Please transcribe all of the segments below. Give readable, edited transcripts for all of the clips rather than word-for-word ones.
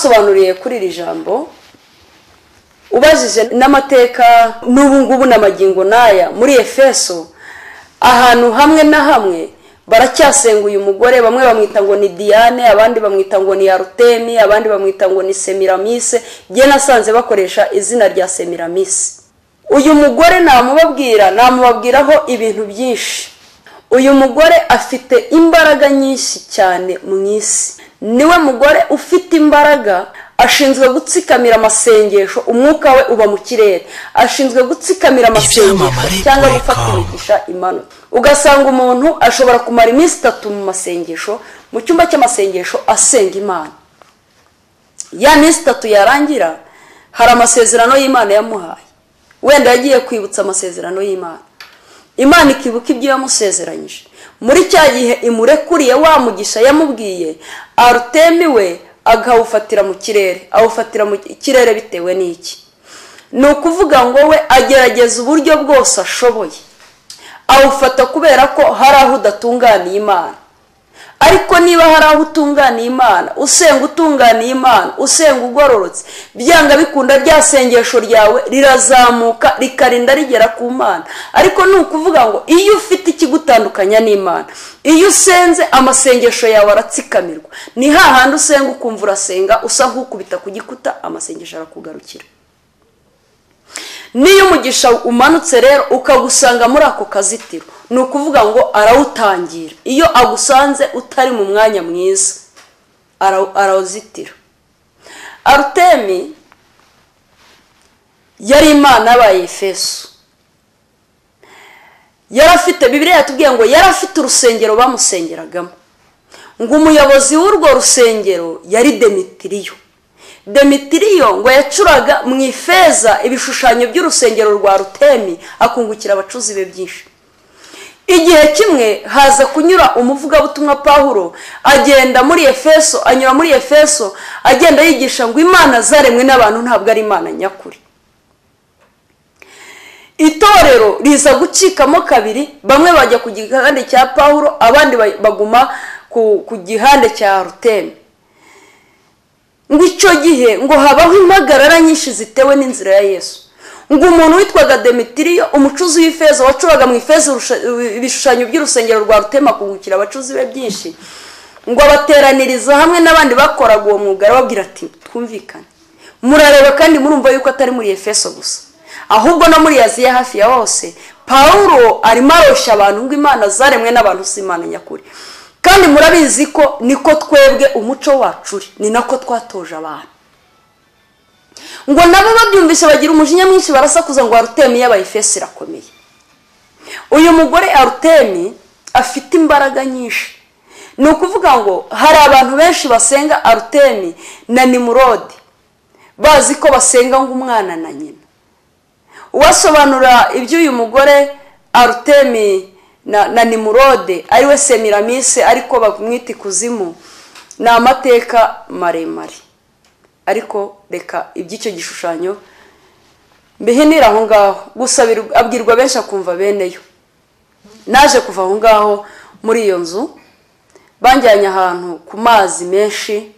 Sobanuriye kuri iri jambo ubajije n'amateka n'ubu ngubu n'amagingo naya muri Efeso, ahantu hamwe na hamwe baracyasenga uyu mugore. Bamwe bamwita ngo ni Diane, abandi bamwita ngo ni Arutemi, abandi bamwita ngo ni Semiramise. Jye nasanze bakoresha izina rya Semiramise. Uyu mugore namubabwiraho ibintu byinshi. Uyu mugore afite imbaraga nyinshi cyane mu isi. Niwe mugore ufite imbaraga, ashinzwe gutsikamira amasengesho, umwuka we uba mu kirere. Ashinzwe gutsikamira amasengesho cyangwa gufata imigisha imanuka. Ugasanga umuntu ashobora kumara iminsi 3 mu masengesho, mu cyumba cy'amasengesho asenga Imana. Ya minsi 3 yarangira, hari amasezerano y'Imana yamuhaye. Wenda yagiye kwibutsa amasezerano y'Imana. Imana ikibuka ibyo yamusezeranyije. Muri cya gihe imurekuriye wa mugisha yamubwiye, Arutemi we agawufatira mu kirere. Awufatira mu kirere bitewe n'iki? Ni ukuvuga ngo we agerageza uburyo bwose ashoboye. Awufata kubera ko hari aho udatunganiye Imana. Ariko niba hari aho utunganiye Imana, usenga utunganiye Imana, usenga ugororotse, byanga bikunda rya sengesho ryawe rirazamuka rikarinda rigera ku Mana. Ariko ni ukuvuga ngo iyo ufite ikigutandukanya n'Imana, iyo usenze amasengesho yawe aratsikamirwa. Ni hahandi usenga ukumva urasenga usa nk'ukubita ku gikuta, amasengesho arakugarukira. Niyo umugisha umanutse rero ukagusanga muri ako kazitiro, ni ukuvuga ngo arawutangira. Iyo agusanze utari mu mwanya mwiza, arawuzitira. Arutemi yari imana y'Abayefeso. Yarafite, Bibiliya yatubwiye ngo yarafite urusengero bamusengeragamo. Ngo umuyobozi w'urwo rusengero yari Demetiriyo. Demetiriyo ngo yacuraga mu ifeza ibishushanyo by'urusengero rwa Arutemi, akungukira abacuzi be byinshi. Igihe kimwe haza kunyura umuvugabutumwa Pawulo, agenda muri Efeso, anyura muri Efeso, agenda yigisha ngo Imana zaremwe n'abantu ntabwo ari Imana nyakuri. Itorero riza gucikamo kabiri, bamwe bajya ku gihande cya Pawulo, abandi baguma ku gihande cya Arutemi. Ngo icyo gihe ngo habaho impagarara nyinshi zitewe n'inzira ya Yesu. Ngo umuntu witwaga Demetiriyo, umucuzi w'ifeza wacuraga mu ifeza ibishushanyo by'urusengero rwa Arutemi, akungukira abacuzi be byinshi, ngo abateraniriza hamwe n'abandi bakoraga uwo mwuga, arababwira ati twumvikane, murareba kandi murumva yuko atari muri Efeso gusa, ahubwo no muri Aziya hafi ya hose Pawulo arimo aroshya abantu ngo Imana zaremwe n'abantu si Imana nyakuri. Kandi murabizi ko niko twebwe umuco wacu uri, ni nako twatoje abantu. Ngo nabo babyumvise bagira umujinya mwinshi, barasakuza ngo Arutemi y'Abayefeso irakomeye. Uyu mugore Arutemi afite imbaraga nyinshi. Ni ukuvuga ngo hari abantu benshi basenga Arutemi na Nimurodi, bazi ko basenga ngo umwana na nyina. Uwasobanura iby'uyu mugore Arutemi na Nimurode, ariwe Semiramise ariko bamwita ikuzimu, ni amateka maremare. Ariko reka iby'icyo gishushanyo mbihinira aho ngaho. Gusa abwirwa benshi akumva beneyo. Naje kuva aho ngaho muri iyo nzu, banjyanye ahantu ku mazi menshi,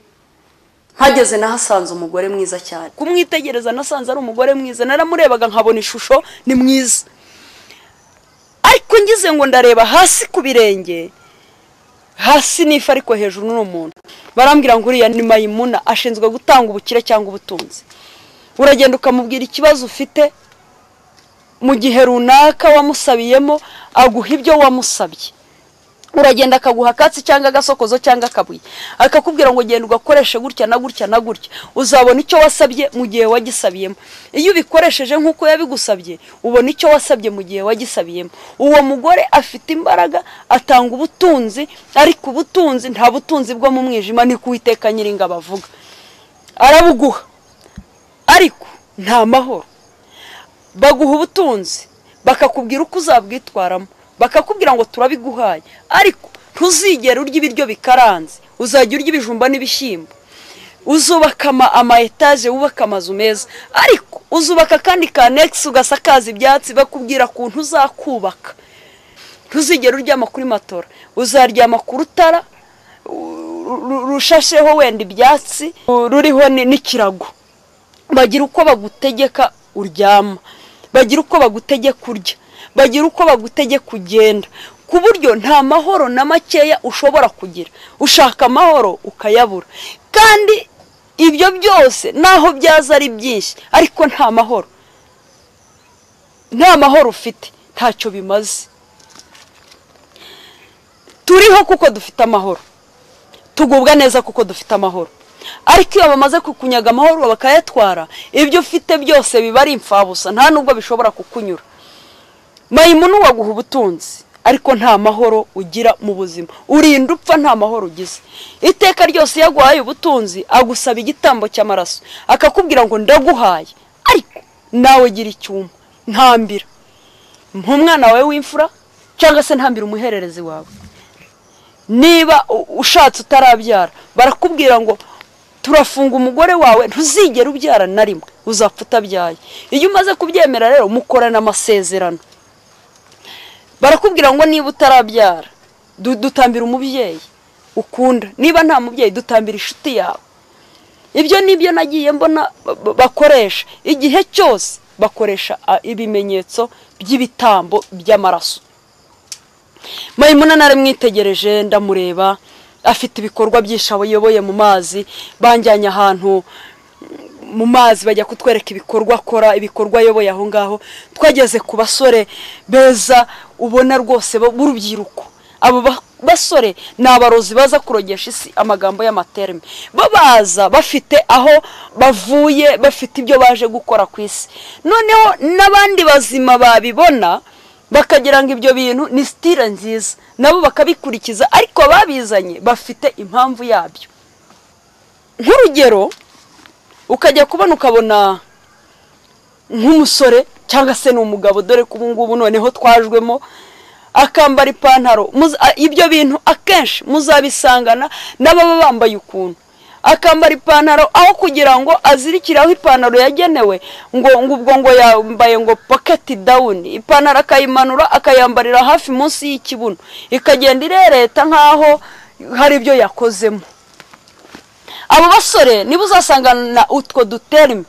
mpageze nahasanze umugore mwiza cyane. Kumwitegereza nasanze ari umugore mwiza, naramurebaga nkabona ishusho ni mwiza. Ariko ngize ngo ndareba hasi ku birenge, hasi nifa ariko hejuru n'umuntu. Barambwira ngo uriya ni Mayimuna, ashinzwe gutanga ubukire cyangwa ubutunzi. Uragenda ukamubwira ikibazo ufite mu gihe runaka wamusabiyemo, aguha ibyo wamusabye. Uragenda akaguha akatsi cyangwa agasokozo cyangwa akabuye, akakubwira ngo genda ugakoreshe gutya na gutya na gutya, uzabona icyo wasabye mu gihe wagisabiyemo. Iyo ubikoresheje nk'uko yabigusabye, ubona icyo wasabye mu gihe wagisabiyemo. Uwo mugore afite imbaraga, atanga ubutunzi, ariko ubutunzi nta butunzi bwo mu mwijima, ni ku Uwiteka Nyiringabo avuga. Arabuguha ariko nta mahoro. Baguha ubutunzi bakakubwira uko uzabwitwaramo, bakakubwira ngo turabiguhaye, ariko ntuzigera urya ibiryo bikaranze, uzajya urya ibijumba n'ibishyimbo. Uzubaka ama etaje, wubaka amazu meza, ariko uzubaka kandi ka nex ugasakaza ibyatsi, bakubwira kuntu uzakubaka. Ntuzigera uryama kuri matora, uzaryama ku rutara rushasheho wenda ibyatsi ruriho n'ikirago. Bagira uko bagutegeka uryama, bagira uko bagutegeka urya, bagira uko bagutegeka ugenda, ku buryo nta mahoro na makeya ushobora kugira. Ushaka amahoro ukayabura, kandi ibyo byose naho byaza ari byinshi ariko nta mahoro, nta mahoro ufite, ntacyo bimaze. Turiho kuko dufite amahoro, tugubwa neza kuko dufite amahoro. Ariko iyo bamaze kukunyaga amahoro bakayatwara, ibyo ufite byose biba ari imfabusa, nta nubwo bishobora kukunyura. Mayimunu waguha ubutunzi ariko nta mahoro ugira mu buzima, urinda upfa nta mahoro ugize. Iteka ryose iyo aguhaye ubutunzi agusaba igitambo cy'amaraso, akakubwira ngo ndaguhaye, ariko nawe gira icyuma ntambira nk'umwana wawe w'imfura, cyangwa se ntambira umuhererezi wawe. Niba ushatse utarabyara, barakubwira ngo turafunga umugore wawe, ntuzigera ubyara na rimwe, uzapfa utabyaye. Iyo umaze kubyemera rero mukorana amasezerano. Barakubwira ngo niba utarabyara dutambira umubyeyi ukunda, niba nta mubyeyi dutambira inshuti yawe. Ibyo nibyo nagiye mbona bakoresha igihe cyose, bakoresha ibimenyetso by'ibitambo by'amaraso. Mayimuna naramwitegereje ndamureba, afite ibikorwa byinshi ayoboye mu mazi. Banjyanye ahantu mu mazi bajya kutwereka ibikorwa akora, ibikorwa ayoboye aho ngaho. Twageze ku basore beza ubona rwose b'urubyiruko. Abo basore ni abarozi baza kurogesha isi amagambo y'amaterme. Bo baza bafite aho bavuye, bafite ibyo baje gukora ku isi. Noneho n'abandi bazima babibona bakagira ngo ibyo bintu ni style nziza, nabo bakabikurikiza, ariko babizanye bafite impamvu yabyo. Nk'urugero, ukajya kubona ukabona nk'umusore cyangwa se n'umugabo, dore ko ubu ngubu noneho twajwemo, akambara ipantaro. Ibyo bintu akenshi muzabisangana n'ababa bambaye ukuntu. Akambara ipantaro aho kugira ngo azirikire aho ipantaro yagenewe, ngo ubwo ngo yambaye ngo pocket down, ipantaro akayimanura akayambarira hafi munsi y'ikibuno, ikagenda irereta nkaho hari ibyo yakozemo. Abo basore niba uzasangana utwo duterme.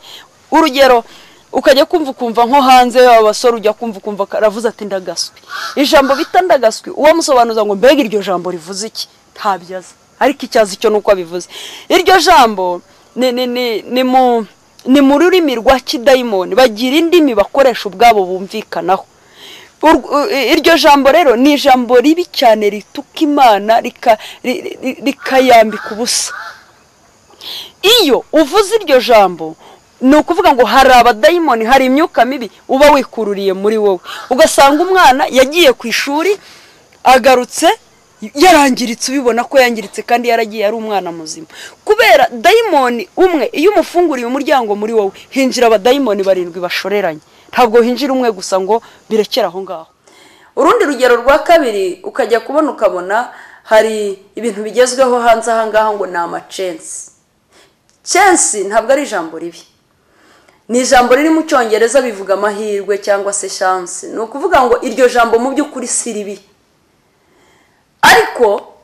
Urugero, ukajya kumva ukumva nko hanze y'abo basore, ujya kumva ukumva aravuze ati ndagaswi. Ijambo bita ndagaswi, uwo musobanuza ngo mbega iryo jambo rivuze iki, ntabyo azi, ariko icyazi cyo nuko abivuze. Iryo jambo ni mu rurimi rwa kidayimoni, bagira indimi bakoresha ubwabo bumvikanaho. Iryo jambo rero ni ijambo ribi cyane, rituka Imana rikayambika ubusa. Iyo uvuze iryo jambo ni ukuvuga ngo hari abadayimoni, hari imyuka mibi uba wikururiye muri wowe. Ugasanga umwana yagiye ku ishuri agarutse yarangiritse, ubibona ko yangiritse kandi yaragiye ari umwana muzima. Kubera dayimoni umwe iyo umufunguriye umuryango muri wowe, hinjira abadayimoni 7 bashoreranye, ntabwo hinjira umwe gusa ngo birekere aho ngaho. Urundi rugero rwa kabiri, ukajya kubona ukabona hari ibintu bigezweho hanze aha ngaha ngo ni amacensi. Censi ntabwo ari ijambo ribi, ni ijambo riri mu Cyongereza bivuga amahirwe cyangwa se chance. Ni ukuvuga ngo iryo jambo mu by'ukuri si ribi, ariko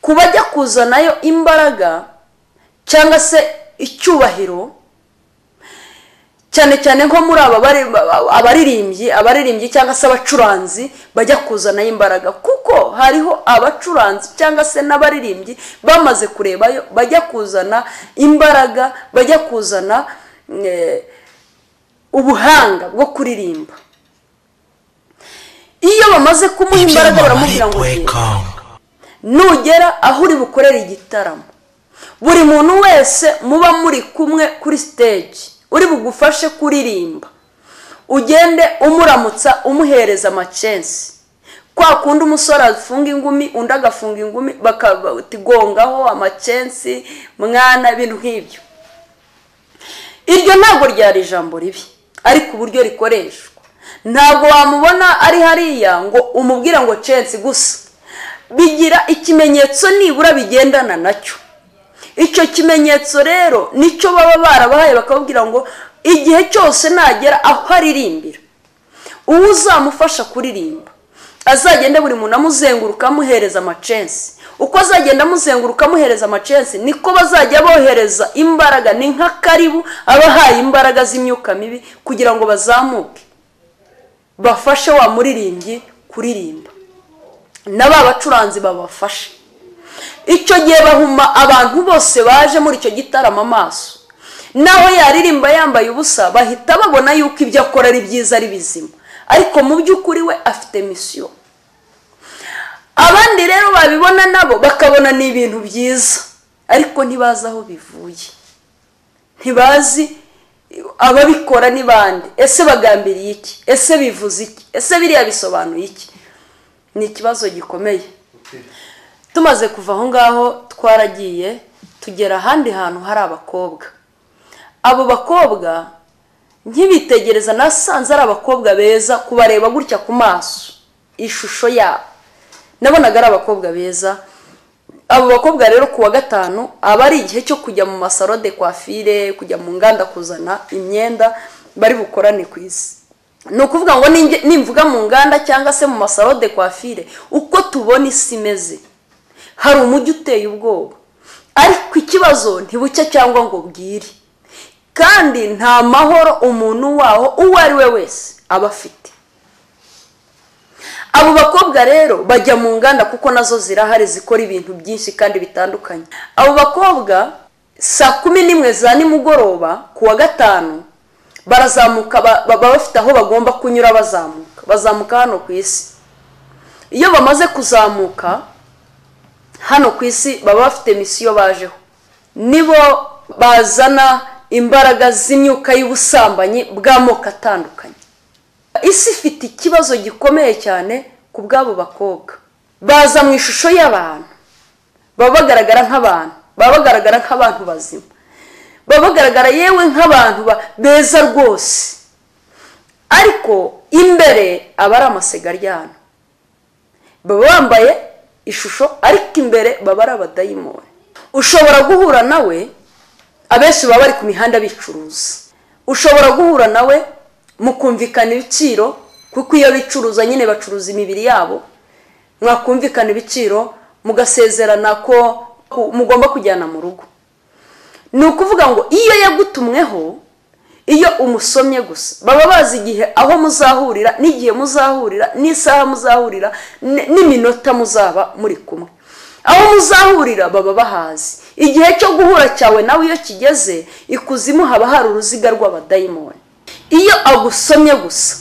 kubajya kuzanayo imbaraga cyangwa se icyubahiro, cyane cyane nko muri aba abaririmbyi cyangwa se abacuranzi bajya kuzanayo imbaraga, kuko hariho abacuranzi cyangwa se n'abaririmbyi bamaze kurebayo bajya kuzana imbaraga, bajya kuzana ubuhanga bwo kuririmba. Iyo bamaze kumuha imbaraga baramubwira ngo nugera aho uri bukorera igitaramo, buri muntu wese muba muri kumwe kuri stage uri bugufashe kuririmba, ugende umuramutsa umuhereza amacensi. Kwa kundi umusore afunga ingumi undi agafunga ingumi, bakatigongaho amacensi mwana, ibintu nk'ibyo. Iryo ntabwo ryari ijambo ribi, ariko uburyo rikoreshwa ntabwo wamubona ari hariya ngo umubwira ngo censi gusa, bigira ikimenyetso nibura bigendana nacyo. Icyo kimenyetso rero nicyo baba barabahaye, bakababwira ngo igihe cyose nagera aho aririmbira, uwo uzamufasha kuririmba Azagende buri muntu amuzenguruka amuhereza amacensi. Uko azagenda amuzenguruka amuhereza amacensi niko bazajya bohereza imbaraga, ni nka karibu abahaye imbaraga z'imyuka mibi kugira ngo bazamuke bafashe wa muririmbyi kuririmba, n'aba bacuranzi babafashe. Icyo gihe bahuma abantu bose baje muri icyo gitaramo amaso, naho yaririmba yambaye ubusa bahita babona yuko ibyo akora ari byiza ari bizima, ariko mu by'ukuri we afite misiyo. Abandi rero babibona nabo bakabona ni ibintu byiza, ariko ntibazi aho bivuye, ntibazi ababikora ni bande, ese bagambiriye iki, ese bivuze iki, ese biriya bisobanuye iki? Ni ikibazo gikomeye. Tumaze kuva aho ngaho twaragiye tugera ahandi hantu hari abakobwa. Abo bakobwa nkibitegereza nasanze ari abakobwa beza, kubareba gutya ku maso ishusho yabo nabonaga ari abakobwa beza. Abo bakobwa rero kuwa gatanu aba ari igihe cyo kujya mu masaro de coiffure, kujya mu nganda kuzana imyenda bari bukorane ku isi. Ni ukuvuga ngo nimvuga mu nganda cyangwa se mu masaro de coiffure, uko tubona isi imeze hari umujyi uteye ubwoba, ariko ikibazo ntibucya cyangwa ngo bwire, kandi nta mahoro umuntu waho uwo ari we wese aba afite. Abo bakobwa rero bajya mu nganda kuko nazo zirahari zikora ibintu byinshi kandi bitandukanye. Abo bakobwa 11:00 za nimugoroba kuwa gatanu barazamuka, baba bafite aho bagomba kunyura bazamuka, bazamuka hano ku isi. Iyo bamaze kuzamuka hano ku isi baba bafite misiyo bajeho, nibo bazana imbaraga z'imyuka y'ubusambanyi bw'amoko atandukanye. Isi ifite ikibazo gikomeye cyane ku bw'abo bakobwa. Baza mu ishusho y'abantu, baba bagaragara nk'abantu, baba bagaragara nk'abantu bazima, baba bagaragara yewe nk'abantu beza rwose, ariko imbere aba ari amasegaryano. Baba bambaye ishusho ariko imbere baba ari abadayimoni. Ushobora guhura nawe, abenshi baba bari ku mihanda bicuruza. Ushobora guhura nawe mukumvikana ibiciro, kuko iyo bicuruza nyine bacuruza imibiri yabo, mwakumvikana ibiciro mugasezerana ko mugomba kujyana mu rugo. Ni ukuvuga ngo iyo yagutumweho, iyo umusomye gusa, baba bazi igihe aho muzahurira, n'igihe muzahurira, n'isaha muzahurira, n'iminota muzaba muri kumwe. Aho muzahurira baba bahazi. Igihe cyo guhura cyawe nawe iyo kigeze, ikuzimu haba hari uruziga rw'abadayimoni. Iyo agusomye gusa,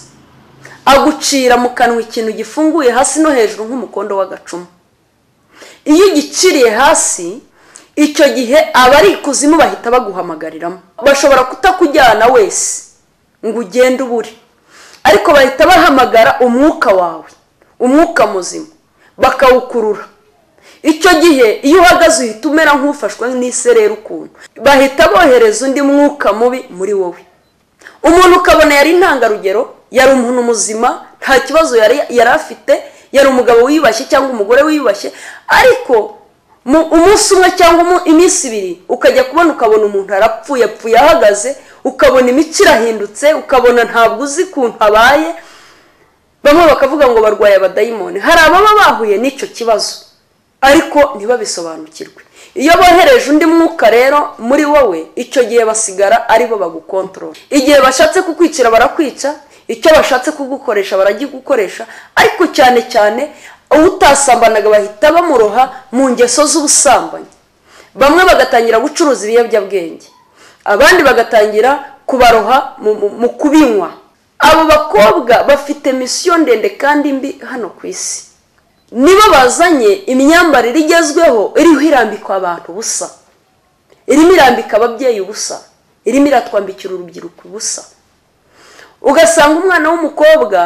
agucira mu kanwa ikintu gifunguye hasi no hejuru nk'umukondo w'agacuma. Iyo ugiciriye hasi, icyo gihe abari ikuzimu bahita baguhamagariramo. Bashobora kutakujyana wese ngo ugende ubure, ariko bahita bahamagara umwuka wawe, umwuka muzima, bakawukurura. Icyo gihe iyo uhagaze uhita umera nk'ufashwe n'isereri ukuntu, bahita bohereza undi mwuka mubi muri wowe. Umuntu ukabona yari intangarugero, yari umuntu muzima, nta kibazo yari afite, yari umugabo wiyubashye cyangwa umugore wiyubashye, ariko umunsi umwe cyangwa iminsi ibiri ukajya kubona ukabona umuntu arapfuye, apfuye ahagaze, ukabona imico irahindutse, ukabona ntabwo uzi ukuntu abaye. Bamwe bakavuga ngo barwaye abadayimoni. Hari ababa bahuye n'icyo kibazo ariko ntibabisobanukirwe. Iyo bohereje undi mwuka rero muri wowe, icyo gihe basigara aribo bagukontorora. Igihe bashatse kukwicira barakwica, icyo bashatse kugukoresha baragigukoresha, ariko cyane cyane utasambanaga bahita bamuroha mu ngeso z'ubusambanyi. Bamwe bagatangira gucuruza ibiyobyabwenge, abandi bagatangira kubaroha mu kubinywa. Abo bakobwa bafite misiyo ndende kandi mbi hano ku isi. Nibo bazanye imyambarire igezweho iriho irambikwa abantu ubusa, irimo irambika ababyeyi ubusa, irimo iratwambikira urubyiruko ubusa. Ugasanga umwana w'umukobwa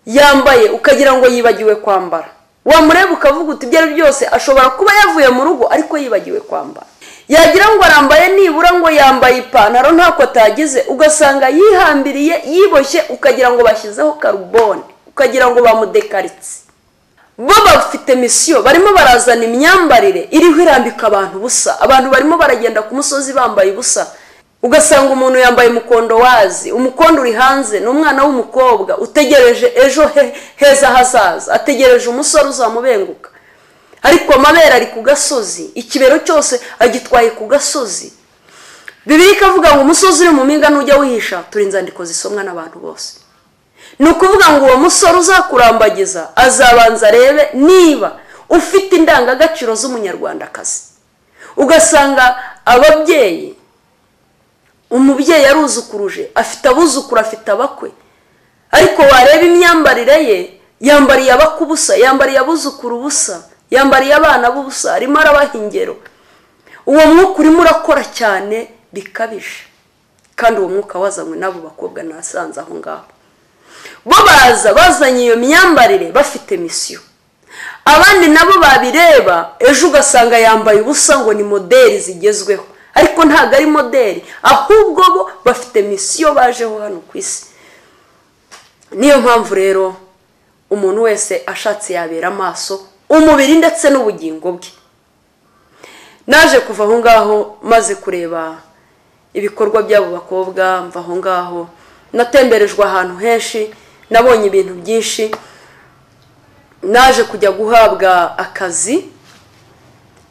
yambaye ukagira ngo yibagiwe kwambara, wamureba ukavuga uti ibyo ari byose ashobora kuba yavuye mu rugo ariko yibagiwe kwambara. Yagira ngo arambaye nibura ngo yambaye ipantaro ntako atagize, ugasanga yihambiriye yiboshye, ukagira ngo bashyizeho karubone, ukagira ngo bamudekaritse. Bo bafite misiyo, barimo barazana imyambarire iriho irambika abantu ubusa. Abantu barimo baragenda ku musozi bambaye ubusa. Ugasanga umuntu yambaye umukondo wazi, umukondo uri hanze, ni umwana w'umukobwa utegereje ejo heza hazaza, ategereje umusore uzamubenguka, ariko amabere ari ku gasozi, ikibero cyose agitwaye ku gasozi. Bibiliya ikavuga ngo umusozi uri mu mpinga nujya wihisha, turi inzandiko zisomwa n'abantu bose. Ni ukuvuga ngo uwo musore uzakurambagiza azabanza arebe niba ufite indangagaciro z'umunyarwandakazi. Ugasanga ababyeyi, umubyeyi aruzukuruje, afite abuzukuru, afite abakwe, ariko wareba imyambarire ye, yambariye abakwe ubusa, yambariye abuzukuru ubusa, yambariye abana b'ubusa, arimo arabaha ingero. Uwo mwuka urimo urakora cyane bikabije, kandi uwo mwuka wazanywe n'abo bakobwa nasanze aho ngaho. Bo baza bazanye iyo myambarire bafite misiyo, abandi nabo babireba ejo ugasanga yambaye ubusa ngo ni modeli zigezweho, ariko ntabwo ari modeli, ahubwo bo bafite misiyo bajeho hano ku isi. Niyo mpamvu rero umuntu wese ashatse yabera amaso umubiri ndetse n'ubugingo bwe. Naje kuva aho ngaho maze kureba ibikorwa by'abo bakobwa, mva aho ngaho natemberejwe ahantu henshi, nabonye ibintu byinshi. Naje kujya guhabwa akazi.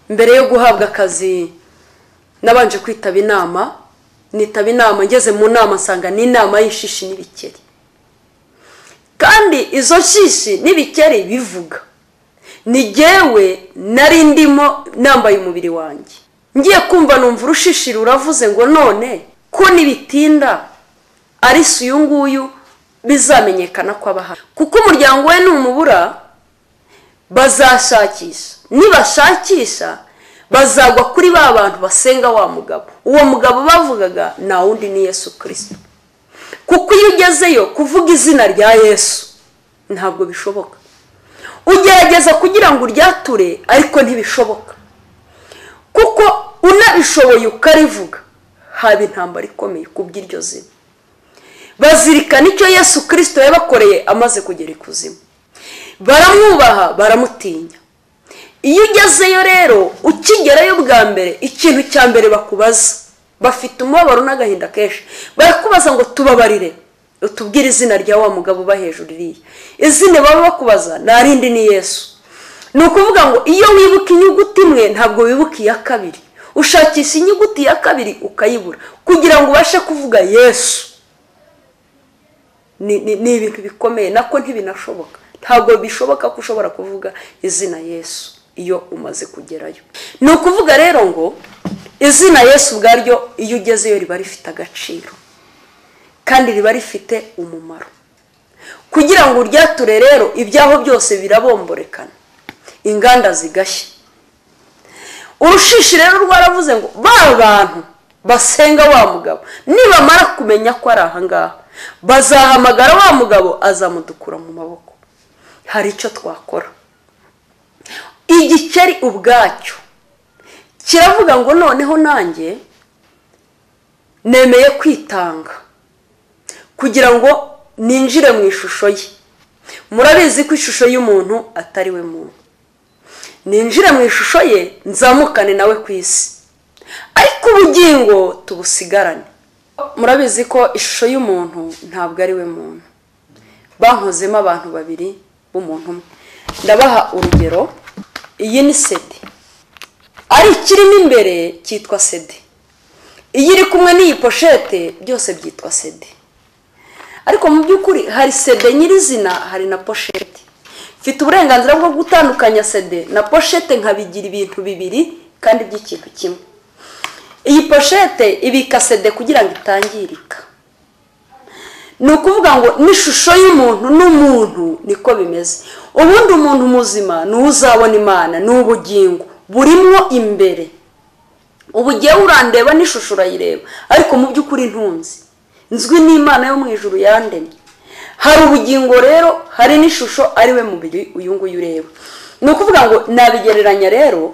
Mbere yo guhabwa akazi nabanje kwitaba inama, nitaba inama, ngeze mu nama nsanga ni inama y'ishishi n'ibikeri, kandi izo shishi n'ibikeri bivuga ni jyewe nari ndimo nambaye umubiri wanjye. Ngiye kumva numva urushishi ruravuze ngo none ko nibitinda ari uyu nguyu bizamenyekana ko abaha, kuko umuryango we numubura bazashakisha, nibashakisha bazagwa kuri ba bantu basenga wa mugabo. Uwo mugabo bavugaga nta wundi ni Yesu Kristo, kuko iyo ugezeyo kuvuga izina rya Yesu ntabwo bishoboka. Ugerageza kugira ngo uryature ariko ntibishoboka, kuko unabishoboye ukarivuga haba intambara ikomeye kubw'iryo zina. Bazirikana icyo Yesu Kristo yabakoreye amaze kugera ikuzimu, baramwubaha, baramutinya. Iyo ugezeyo rero, ukigerayo bwa mbere, ikintu cya mbere bakubaza, bafite umubabaro n'agahinda kenshi, barakubaza ngo tubabarire, utubwire izina rya wa mugabo uba hejuru iriya. Izina baba bakubaza nta rindi ni Yesu. Ni ukuvuga ngo iyo wibuka inyuguti imwe ntabwo wibuka iya kabiri, ushakisha inyuguti ya kabiri ukayibura kugira ngo ubashe kuvuga Yesu. Ni ibintu bikomeye, nako ntibinashoboka, ntabwo bishoboka ko ushobora kuvuga izina Yesu iyo umaze kugerayo. Ni ukuvuga rero ngo izina Yesu ubwaryo iyo ugezeyo riba rifite agaciro kandi riba rifite umumaro. Kugira ngo uryature rero ibyaho byose birabomborekana, inganda zigashya. Urushishi rero rwaravuze ngo ba bantu basenga wa mugabo nibamara kumenya ko ari aha ngaha bazahamagara wa mugabo azamudukura mu maboko. Hari icyo twakora. Igikeri ubwacyo kiravuga ngo noneho nanjye nemeye kwitanga kugira ngo ninjire mu ishusho ye. Murabizi ko ishusho y'umuntu atari we muntu. Ninjire mu ishusho ye nzamukane nawe ku isi, ariko ubugingo tubusigarane. Murabizi ko ishusho y'umuntu ntabwo ari we muntu. Bankozemo abantu babiri b'umuntu umwe. Ndabaha urugero, iyi ni sede, ari ikirimo imbere cyitwa sede, iyi iri kumwe n'iyi poshete byose byitwa sede. Ariko mu by'ukuri hari sede nyirizina, hari na poshete. Mfite uburenganzira bwo gutandukanya sede na poshete nkabigira ibintu bibiri kandi by'ikintu kimwe. Iyi poshete ibika sede kugira ngo itangirika. Ni ukuvuga ngo n'ishusho y'umuntu n'umuntu niko bimeze. Ubundi umuntu muzima ni uzabona Imana, ni ubugingo burimo imbere. Ubugiye urandeba n'ishusho urayireba, ariko mu by'ukuri ntunzi, nzwi n'Imana yo mu ijuru yandemye. Hari ubugingo rero, hari n'ishusho ari we mubiri uyu nguyu ureba. Ni ukuvuga ngo nabigereranya rero,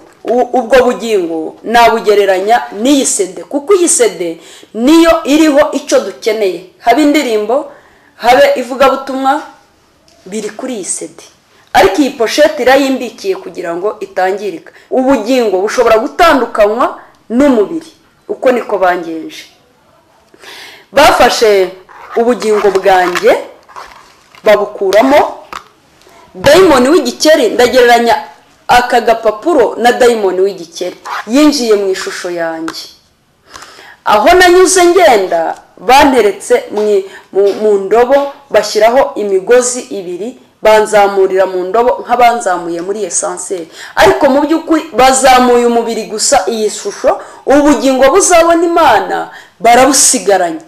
ubwo bugingo nabugereranya n'iyi sede, kuko iyi sede niyo iriho icyo dukeneye, habe indirimbo, habe ivugabutumwa, biri kuri iyi sede. Ariko iyi poshete irayimbikiye kugira ngo itangirika. Ubugingo bushobora gutandukanywa n'umubiri, uko niko bangenje. Bafashe ubugingo bwanjye babukuramo dayimoni w'igikeri. Ndagereranya aka gapapuro na dayimoni w'igikeri yinjiye mu ishusho yanjye. Aho nanyuze ngenda banteretse mu ndobo, bashyiraho imigozi ibiri, banzamurira mu ndobo nk'abanzamuye muri esanseri, ariko mu by'ukuri bazamuye umubiri gusa, iyi shusho ubugingo buzabona Imana barabusigaranye.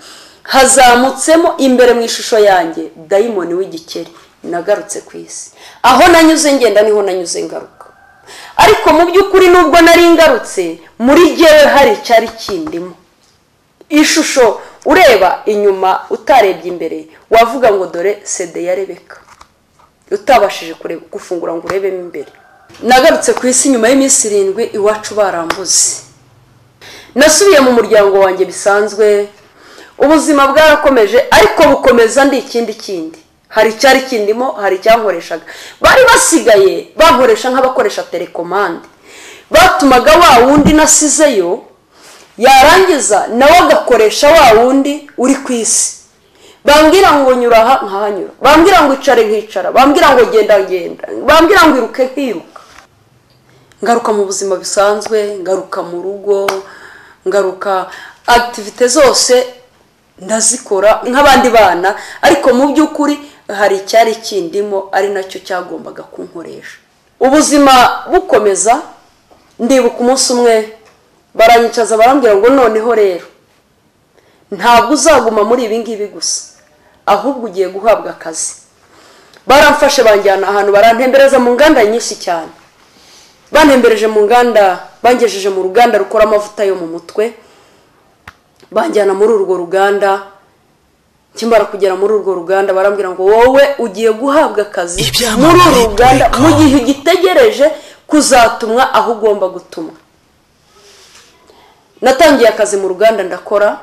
Hazamutsemo imbere mu ishusho yanjye dayimoni w'igikeri. Nagarutse ku isi, aho nanyuze ngenda niho nanyuze ngaruka, ariko mu by'ukuri nubwo nari ngarutse muri jyewe hari icyari kindimo. Ishusho ureba inyuma utarebye imbere wavuga ngo dore sede ya Rebeka, utabashije kureba gufungura ngo urebemo imbere. Nagarutse ku isi nyuma y'iminsi 7 iwacu barambuze. Nasubiye mu muryango wanjye bisanzwe, ubuzima bwarakomeje, ariko bukomeza ndi ikindi kindi. Hari icyari kindimo, hari icyankoreshaga. Bari basigaye bankoresha nk'abakoresha telekomande. Batumaga wa wundi nasizeyo, yarangiza nawe agakoresha wa wundi uri ku isi. Bambwira ngo nyura aha nkahanyura, bambwira ngo icare nkicara, bambwira ngo genda ngenda, bambwira ngo iruke nkiruka. Ngaruka mu buzima bisanzwe, ngaruka mu rugo, ngaruka activite zose ndazikora nk'abandi bana, ariko mu by'ukuri hari icyari kindimo ari nacyo cyagombaga kunkoresha. Ubuzima bukomeza. Ndibuka umunsi umwe baranyicaza barambwira ngo noneho rero ntabwo uzaguma muri ibi ngibi gusa, ahubwo ugiye guhabwa akazi. Baramfashe banjyana ahantu, barantembereza mu nganda nyinshi cyane. Bantembereje mu nganda, bangejeje mu ruganda rukora amavuta yo mu mutwe, banjyana muri urwo ruganda. Kimara kugera muri urwo ruganda barambwira ngo wowe ugiye guhabwa akazi muri uru ruganda mu gihe ugitegereje kuzatumwa aho ugomba gutumwa. Natangiye akazi mu ruganda ndakora,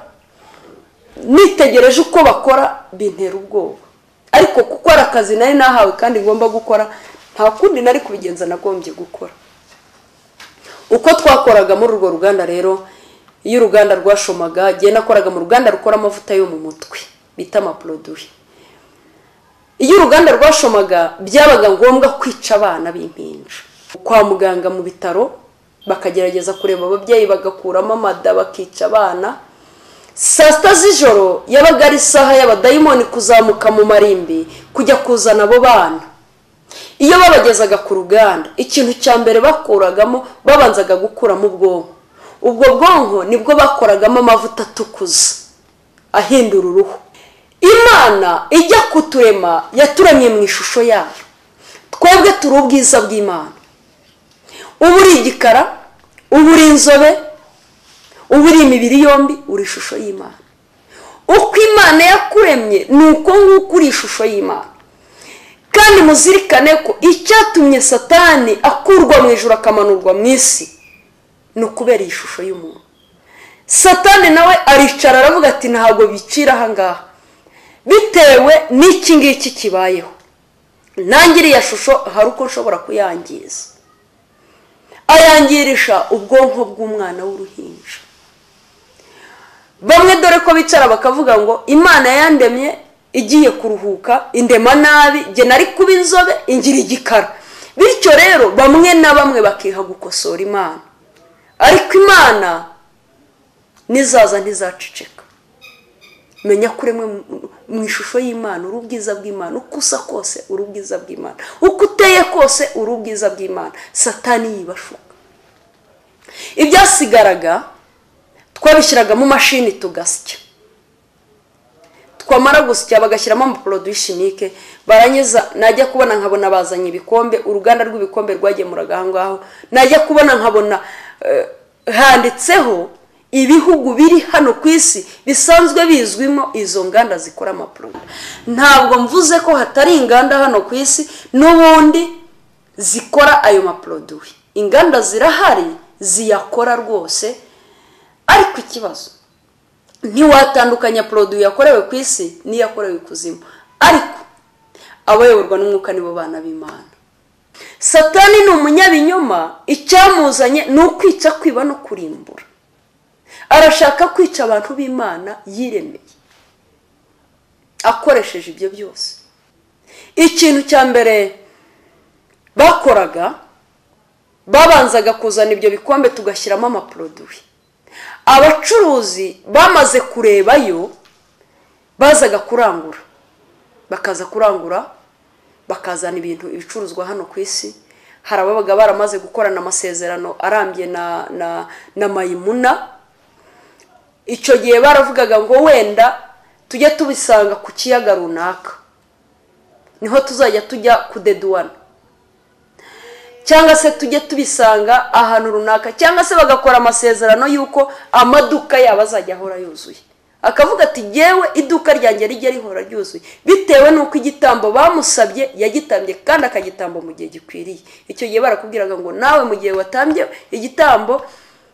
nitegereje uko bakora bintera ubwoba, ariko kuko ari akazi nari nahawe kandi ngomba gukora, nta kundi nari kubigenza, nagombye gukora. Uko twakoraga muri urwo ruganda rero, iyo uruganda rwashomaga, jye nakoraga mu ruganda rukora amavuta yo mu mutwe bita amaproduit. Iyo uruganda rwashomaga byabaga ngombwa kwica abana b'impinja. Kwa muganga mu bitaro bakagerageza kureba ababyeyi bagakuramo amada bakica abana. Saa 6 z'ijoro yabaga ari isaha y'abadayimoni kuzamuka mu marimbi kujya kuzana abo bana. Iyo babagezaga ku ruganda, ikintu cya mbere bakuragamo, babanzaga gukuramo ubwonko. Ubwo bwonko nibwo bakoragamo amavuta atukuza ahindura uruhu. Imana ijya kuturema yaturemye mu ishusho yayo. Twebwe turi ubwiza bw'Imana. Uba uri igikara, uba uri inzobe, uba uri imibiri yombi, uri ishusho y'Imana. Uko Imana yakuremye ni uko nguko uri ishusho y'Imana. Kandi muzirikane ko icyatumye Satani akurwa mu ijuru akamanurwa mu isi ni ukubera iyi shusho y'umuntu. Satani nawe aricara aravuga ati ntabwo bicira aha ngaha, bitewe n'iki ngiki kibayeho, nanjye iriya shusho hari uko nshobora kuyangiza. Ayangirisha ubwonko bw'umwana w'uruhinja. Bamwe dore ko bicara bakavuga ngo Imana yandemye igiye kuruhuka, indema nabi, jye nari kuba inzobe ingira igikara. Bityo rero bamwe na bamwe bakiha gukosora Imana, ariko Imana nizaza ntizaceceka. Menya kuremwe mu ishusho y'Imana, uri ubwiza bw'Imana, uko usa kose uri ubwiza bw'Imana, uko uteye kose uri ubwiza bw'Imana. Satani yibashuka. Ibyasigaraga twabishyiraga mu mashini tugasya, twamara gusya bagashyiramo amaproduit chimique, baranyeza. Najya kubona nkabona bazanye ibikombe, uruganda rw'ibikombe rwagemuraga aho ngaho. Najya kubona nkabona handitseho ibihugu biri hano ku isi bisanzwe bizwimo izo nganda zikora amaproduit. Ntabwo mvuze ko hatari inganda hano ku isi n'ubundi zikora ayo maproduit, inganda zirahari ziyakora rwose, ariko ikibazo ntiwatandukanya produit yakorewe ku isi n'iyakorewe ikuzimu. Ariko abayoborwa n'umwuka nibo bana b'Imana. Satani ni umunyabinyoma, icyamuzanye ni ukwica, kwiba no kurimbura. Arashaka kwica abantu b'Imana yiremeye akoresheje ibyo byose. Ikintu cya mbere bakoraga, babanzaga kuzana ibyo bikombe tugashyiramo amaproduwi. Abacuruzi bamaze kurebayo bazaga kurangura, bakaza kurangura bakazana ibintu ibicuruzwa hano ku isi. Hari ababaga baramaze gukorana amasezerano arambye na Mayimuna. Icyo gihe baravugaga ngo wenda tujye tubisanga ku kiyaga runaka, niho tuzajya tujya kudeduwana, cyangwa se tujye tubisanga ahantu runaka, cyangwa se bagakora amasezerano y'uko amaduka yabo azajya ahora yuzuye. Akavuga ati yewe iduka ryanjye rijye rihora ryuzuye, bitewe n'uko igitambo bamusabye yagitambye kandi akagitamba mu gihe gikwiriye. Icyo gihe barakubwiraga ngo nawe mu gihe watambye igitambo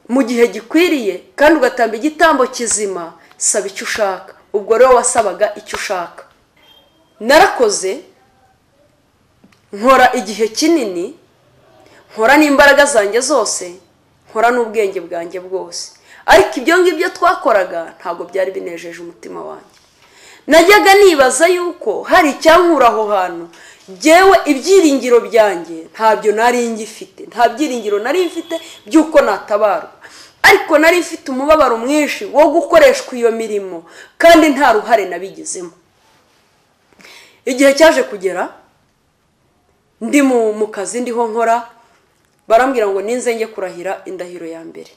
mu gihe gikwiriye kandi ugatamba igitambo kizima, saba icyo ushaka. Ubwo rero wasabaga icyo ushaka. Narakoze nkora igihe kinini, nkora n'imbaraga zanjye zose, nkora n'ubwenge bwanjye bwose, ariko ibyo ngibyo twakoraga ntabwo byari binejeje umutima wanjye. Najyaga nibaza yuko hari icyankura aho hantu. Jyewe ibyiringiro byanjye ntabyo nari ngifite, nta byiringiro nari mfite by'uko natabarwa, ariko nari mfite umubabaro mwinshi wo gukoreshwa iyo mirimo kandi nta ruhare nabigizemo. Igihe cyaje kugera ndi mu kazi ndiho nkora, barambwira ngo ninze njye kurahira indahiro ya mbere.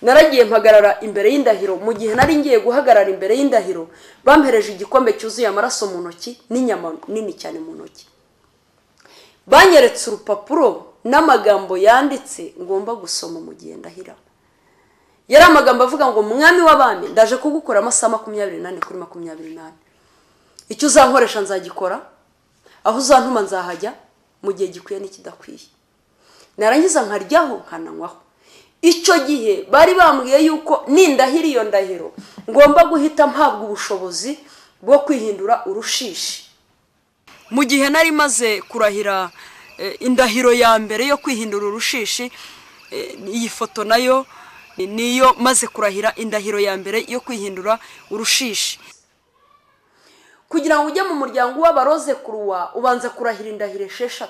Naragiye mpagarara imbere y'indahiro. Mu gihe nari ngiye guhagarara imbere y'indahiro, bampereje igikombe cyuzuye amaraso mu ntoki n'inyama nini cyane mu ntoki. Banyeretse urupapuro n'amagambo yanditse ngomba gusoma mu gihe ndahira. Yari amagambo avuga ngo mwami w'abami, ndaje kugukora amasaha 24 kuri 24. Icyo uzankoresha nzagikora, aho uzantuma nzahajya mu gihe gikwiye n'ikidakwiye. Narangiza nkaryaho nkananywaho. Icyo gihe bari bambwiye yuko nindahira iyo ndahiro ngomba guhita mpabwa ubushobozi bwo kwihindura urushishi. Mu gihe nari maze kurahira indahiro ya mbere yo kwihindura urushishi, iyi foto nayo niyo maze kurahira indahiro ya mbere yo kwihindura urushishi. Kugira ngo ujye mu muryango w'abaroze kuruwa, ubanza kurahira indahiro 6.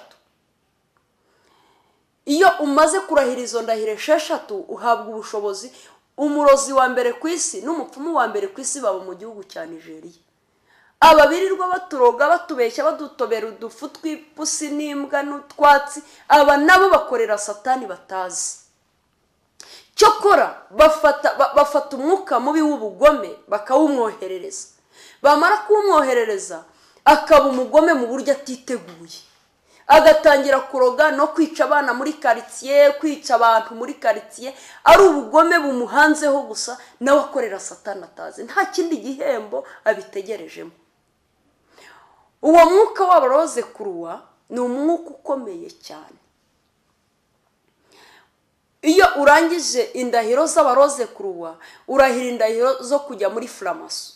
Iyo umaze kurahira izo ndahiro 6 uhabwa ubushobozi. Umurozi wa mbere ku isi n'umupfumu wa mbere ku isi baba mu gihugu cya Nigeria. Ababirirwa baturoga batubeshya badutobera udufu tw'ipusi n'imbwa n'utwatsi, aba nabo bakorera Satani batazi. Cyokora bafata umwuka mubi w'ubugome bakawumwoherereza. Bamara kuwumwoherereza akaba umugome mu buryo atiteguye, agatangira kuroga no kwica abana muri quartier, kwica abantu muri quartier, ari ubugome bumuhanzeho gusa, nawe akorera Satani atazi, nta kindi gihembo abitegerejemo. Uwo mwuka w'abaroze kuruwa ni umwuka ukomeye cyane. Iyo urangije indahiro z'abaroze kuruwa, urahira indahiro zo kujya muri Framaso.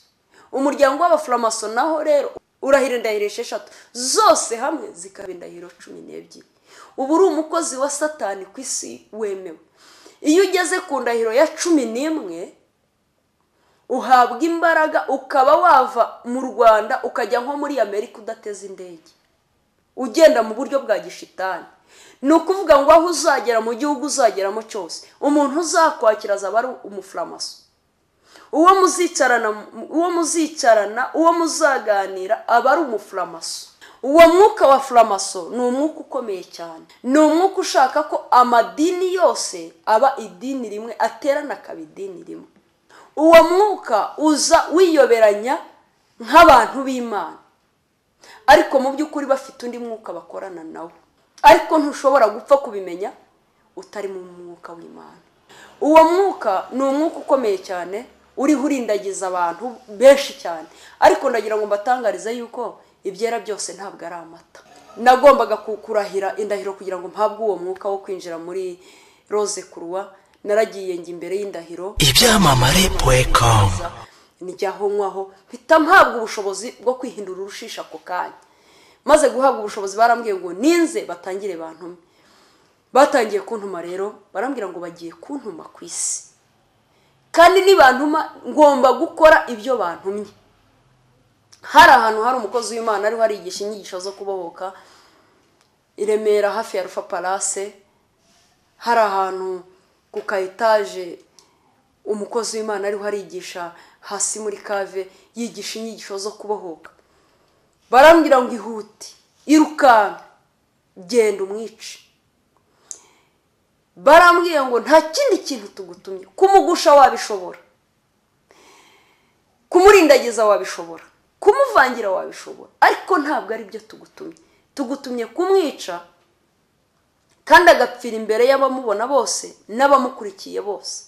Umuryango w'abaframaso naho rero urahira indahiro 6 zose hamwe zikaba indahiro 12. Ubu uri umukozi wa Satani ku isi wemewe. Iyo ugeze ku ndahiro ya 11 uhabwa imbaraga ukaba wava mu Rwanda ukajya nko muri Amerika udateze indege, ugenda mu buryo bwa gishitani. Ni ukuvuga ngo aho uzagera mu gihugu uzageramo cyose, umuntu uzakwakira azaba ari umuframaso. Uwo muzicarana, uwo muzaganira aba ari umuframaso. Uwo mwuka wa framaso ni umwuka ukomeye cyane. Ni umwuka ushaka ko amadini yose aba idini rimwe, aterana akaba idini rimwe. Uwo mwuka uza wiyoberanya nk'abantu b'Imana, ariko mu by'ukuri bafite undi mwuka bakorana nawo. Ariko ntushobora gupfa kubimenya utari mu mwuka w'Imana. Uwo mwuka ni umwuka ukomeye cyane, uriho urindagiza abantu benshi cyane. Ariko ndagira ngo mbatangarize yuko ibyera byose ntabwo ari amata. Nagombaga kurahira indahiro kugira ngo mpabwe uwo mwuka wo kwinjira muri Rose Kuruwa. Naragiye njya imbere y'indahiro ibyamamare.com, nijyaho nkwaho mpita mpabwa ubushobozi bwo kwihindura urushishi ako kanya. Maze guhabwa ubushobozi barambwiye ngo ninze batangire bantume. Batangiye kuntuma rero, barambwira ngo bagiye kuntuma ku isi. Kandi nibantuma ngomba gukora ibyo bantumye. Hari ahantu hari umukozi w'Imana ariho arigisha inyigisho zo kubohoka i Remera hafi ya Rufa Palace, hari ahantu ku ka etaje umukozi w'Imana ariho arigisha hasi muri kave, yigisha inyigisho zo kubohoka. Barambwira ngo ihute, irukanka, genda umwice. Barambwiye ngo nta kindi kintu tugutumye, kumugusha wabishobora, kumurindagiza wabishobora, kumuvangira wabishobora, ariko ntabwo ari byo tugutumye. Tugutumye kumwica kandi agapfira imbere y'abamubona bose n'abamukurikiye bose.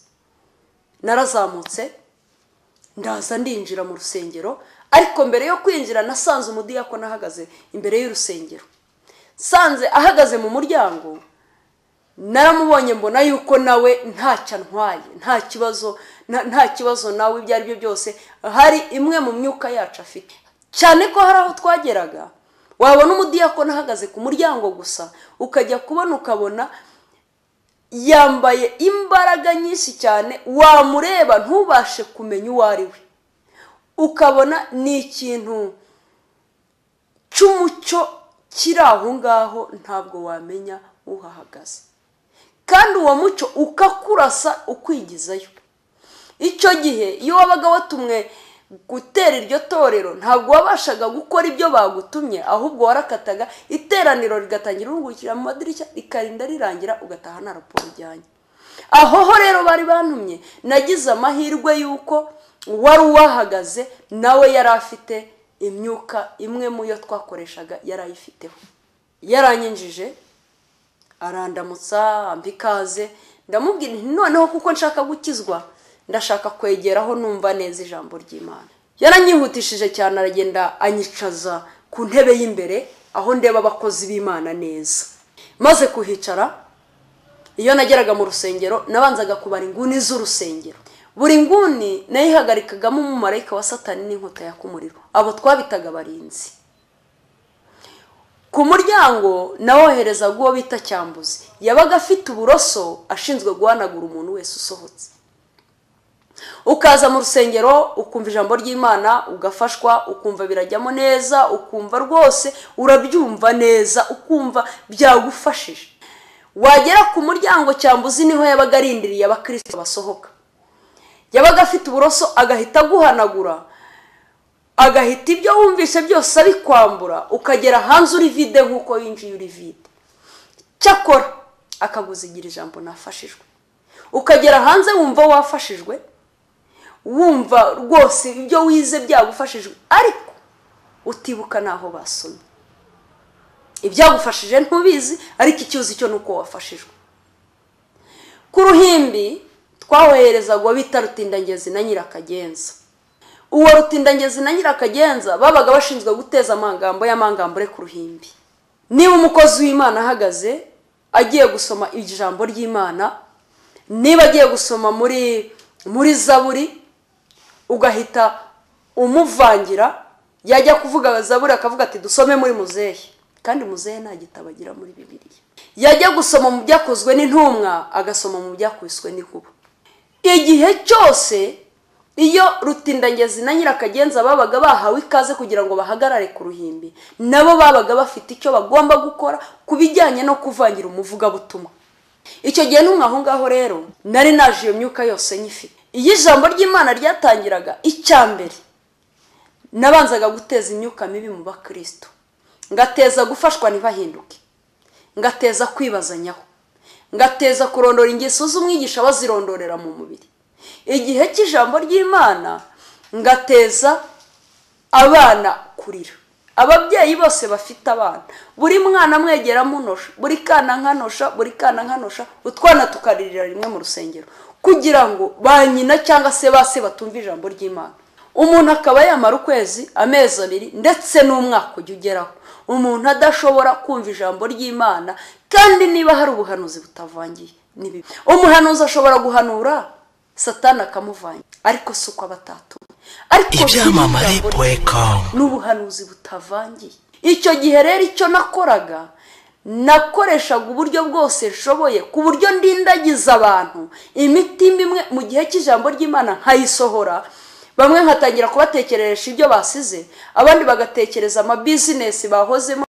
Narazamutse ndaza ndinjira mu rusengero, ariko mbere yo kwinjira nasanze umudiyakoni ahagaze imbere y'urusengero. Sanze ahagaze mu muryango, naramubonye mbona yuko nawe ntacyo antwaye, nta kibazo, nta kibazo nawe ibyo ari byo byose, hari imwe mu myuka yacu afite. Cyane ko hari aho twageraga wabona umudiyakoni ahagaze ku muryango gusa, ukajya kubona ukabona yambaye imbaraga nyinshi cyane, wamureba ntubashe kumenya uwo ari we, ukabona ni ikintu cy'umucyo kiri aho ngaho, ntabwo wamenya uhahagaze. Kandi uwo mucyo ukakurasa ukwigizayo. Icyo gihe iyo wabaga watumwe gutera iryo torero, ntabwo wabashaga gukora ibyo bagutumye, ahubwo warakataga iteraniro rigatangira urungukira mu madirishya, rikarinda rirangira, ugataha nta raporo ujyanye. Aho ho rero bari bantumye, nagize amahirwe y'uko wari uwahagaze nawe yari afite imyuka imwe mu yo twakoreshaga yari ayifiteho. Yaranyinjije arandamutsa, ampa ikaze, ndamubwira nti noneho kuko nshaka gukizwa, ndashaka kwegeraho numva neza ijambo ry'Imana. Yaranyihutishije cyane, aragenda anyicaza ku ntebe y'imbere aho ndeba abakozi b'Imana neza. Maze kuhicara, iyo nageraga mu rusengero nabanzaga kubara inguni z'urusengero. Buri nguni nayihagarikagamo umumarayika wa Satani n'inkota yaka umuriro, abo twabitaga abarinzi. Ku muryango nawoherezaga uwo bita Cyambuzi, yabaga afite uburoso ashinzwe guhanagura umuntu wese usohotse. Ukaza mu rusengero ukumva ijambo ry'Imana, ugafashwa, ukumva birajyamo neza, ukumva rwose urabyumva neza, ukumva byagufashije. Wagera ku muryango Cyambuzi niho yabaga arindiriye abakristo basohoka. Yabaga afite uburoso agahita aguhanagura, agahita ibyo wumvise byose abikwambura, ukagera hanze uri vide nk'uko winjiye uri vide. Cyakora akaguzigira ijambo nafashijwe, ukagera hanze wumva wafashijwe, wumva rwose ibyo wize byagufashijwe, ariko utibuka naho basomye. Ibyagufashije ntubizi, ariko icyuzi cyo nuko wafashijwe. Ku ruhimbi twawoherezaga bita Rutindangezi na Nyirakagenza. Uwo Rutindangezi na Nyirakagenza babaga bashinzwe guteza amagambo y'amangambure ku ruhimbi. Niba umukozi w'Imana ahagaze agiye gusoma ijambo ry'Imana, niba agiye gusoma muri Zaburi, ugahita umuvangira, yajya kuvuga Zaburi akavuga ati dusome muri Muzehe, kandi Muzehe nta gitabo agira muri Bibiliya. Yajya gusoma mu byakozwe n'intumwa, agasoma mu byakubiswe n'inkuba. Igihe cyose iyo Rutindangezi na Nyirakagenza babaga bahawe ikaze kugira ngo bahagarare ku ruhimbi, nabo babaga bafite icyo bagomba gukora ku bijyanye no kuvangira umuvugabutumwa. Icyo gihe ntumwe aho ngaho rero nari naje iyo myuka yose nyifite. Iyo ijambo ry'Imana ryatangiraga, icya mbere nabanzaga guteza imyuka mibi mu bakristo, ngateza gufashwa ntibahinduke, ngateza kwibazanyaho, ngateza kurondora ingeso z'umwigisha bazirondorera mu mubiri. Igihe cy'ijambo ry'Imana ngateza abana kurira. Ababyeyi bose bafite abana, buri mwana mwegera munosha, buri kana nkanosha, buri kana nkanosha, utwana tukaririra rimwe mu rusengero, kugira ngo ba nyina cyangwa se base batumva ijambo ry'Imana. Umuntu akaba yamara ukwezi, amezi abiri, ndetse n'umwaka ujya ugeraho, umuntu adashobora kumva ijambo ry'Imana. Kandi niba hari ubuhanuzi butavangiye ni bibi. Umuhanuzi ashobora guhanura Satani akamuvanya, ariko si uko abatatumye. Ariko Ibyamamare.com n'ubuhanuzi butavangiye. Icyo gihe rero icyo nakoraga, Nakoreshaga uburyo bwose nshoboye ku buryo ndindagiza abantu imitima imwe mu gihe cy'ijambo ry'Imana nkayisohora, bamwe nkatangira kubatekereresha ibyo basize, abandi bagatekereza ama business bahozemo.